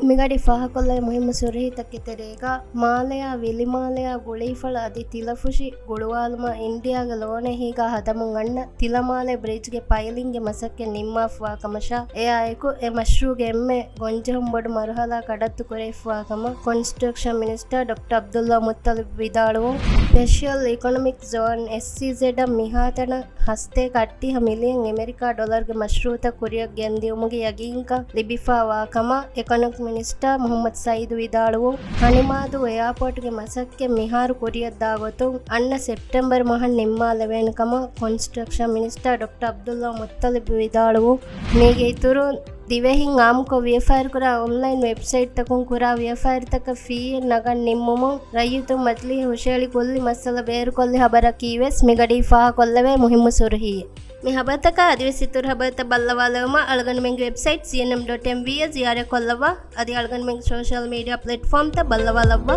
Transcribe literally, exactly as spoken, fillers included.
މިގަޑި ފާހަކޮށްލައި މުހިއްމު ސުރުހީތަކެއް ތެރޭގަ، މާލެއާ ވިލިމާލެއާ ގުޅީފަޅު އަދި ތިލަފުށި ގުޅުވާލުމަށް އިންޑިއާގެ ލޯނެހީގަ ހަދަމުން އަންނަ ތިލަމާލެ ބްރިޖްގެ ޕައިލިންގެ މަސައްކަތް ނިންމާފަވާ ކަމަށާ، އެއާއެކު އެ މަޝްރޫގެ އެންމެ ގޮންޖެހުން ބޮޑު މަރުހަލާ ކަޑައްތު ކުރެވިފަވާ ކަމަށް ކޮންސްޓްރަކްޝަން މިނިސްޓަރ ޑޮކްޓަރ ޢަބްދުﷲ މުއްޠަލިބް ވިދާޅުވުން. ސްޕެޝަލް އިކޮނޮމިކް ޒޯން، އެސްއީޒެޑް، އަށް މިހާތަނަށް ހަސަތޭކަ އަށްޓީހަ މިލިއަން އެމެރިކާ ޑޮލަރުގެ މަޝްރޫޢުތައް ކުރިއަށް ގެންދިއުމުގެ ޔަގީންކަން ލިބިފަވާ ކަމަށް އިކޮނޮމިކް މިނިސްޓަރ މުޙައްމަދު ސަޢީދު ވިދާޅުވުން. ހަނިމާދޫ އެއާޕޯޓްގެ މަސައްކަތް މިހާރު ކުރިއަށްދާ ގޮތުން އަންނަ ސެޕްޓެމްބަރު މަހަށް ނިންމާލެވޭނެ ކަމަށް ކޮންސްޓްރަކްޝަން މިނިސްޓަރ ޑޮކްޓަރ ޢަބްދުﷲ މުއްޠަލިބް ވިދާޅުވުން. މީގެ އިތުރުން، ދިވެހިން އާއްމުކޮށް ވިޔަފާރިކުރާ އޮންލައިން ވެބްސައިޓްތަކުން ކުރާ ވިޔަފާރިތަކަށް ފީއެއް ނަގަން ނިންމުމުން ރައްޔިތުން މަޖިލީހަށް ހުށަހެޅި ކުއްލި މައްސަލަ ބޭރުކޮށްލި ހަބަރަކީވެސް މިގަޑީ ފާހަކޮށްލެވޭ މުހިއްމު ސުރުހީއެއް. މި ހަބަރުތަކާ އަދިވެސް އިތުރު ހަބަރުތައް ބައްލަވާލައުމަށް އަޅުގަނޑުމެންގެ ވެބްސައިޓް ސީއެންއެމް ޑޮޓް އެމްވީއަށް ޒިޔާރަތްކޮށްލައްވާ. އަދި އަޅުގަނޑުމެންގެ ސޯޝަލް މީޑިއާ ޕްލެޓްފޯމްތައް ބައްލަވާލައްވާ.